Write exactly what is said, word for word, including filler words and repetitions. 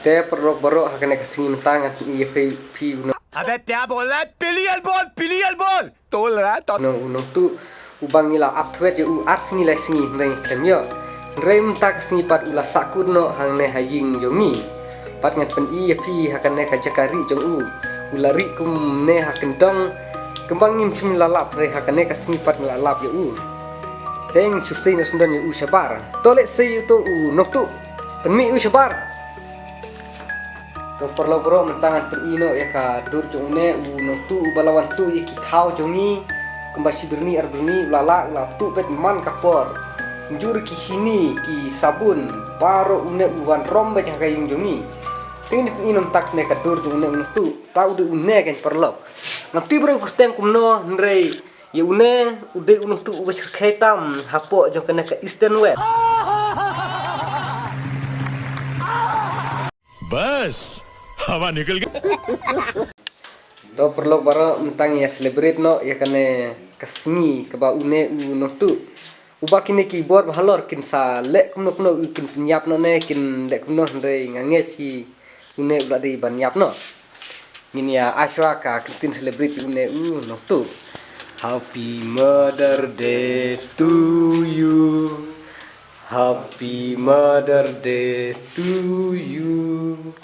Te paralok baroh, ha kane ka sngi mynta ngan pyni ïa phi, phi u nong. अबे क्या बोल रहा है? पीली बोल, पीली बोल। तोल रहा है, तोल। Nong, u nongtuh uba ngi la ap thwet ïa u ar sngi lai sngi hynrei ngi khlem ïoh. Hynrei mynta ka sngi pat u la sahkut noh hangne ha ïing jong ngi. Pat ngan pyni ïa phi ha kane ka jaka rieh jong u. U la rieh kumne ha kyndong. Kumba ngim shym la lap hynrei ha kane ka sngi pat ngi la lap ïa u. Te ngin shu sei noh sngewdon ïa u shabar. To leit sei ïa uto u nongtuh. Pynmih u shabar. To paralok baroh, mynta ngan pyni noh ïa ka dur jong une u nongtuh uba la wan tuh ïa ki khaw jong ngi. Kumba shi byrni ar byrni u la lah, u la tuh beit man ka por. Mynjur ki shini, ki sabun, baroh une u wan rom beit ha ka ïing jong ngi. Te ngin pyni noh mynta kane ka dur jong une u nongtuh. Ta u dei une kein paralok. Ngam tip ruh u kyrteng kumno hynrei ïa une u dei u nongtuh uba shyrkhei tam hapoh jong kane ka Eastern West. बस, हवा निकल गई। To paralok baroh, mynta ngi ïa celebrate noh ïa kane ka sngi kaba une u nongtuh. Uba kine ki bor ba halor kin sa leh kumno kumno u kin pynïap noh ne kin leh kumno hynrei nga ngeit hi une u la dei ban ïap noh. Ngin ïa ai shuwa ka ktien celebrate une u nongtuh. Happy Mother Day to you. Happy Mother Day to you.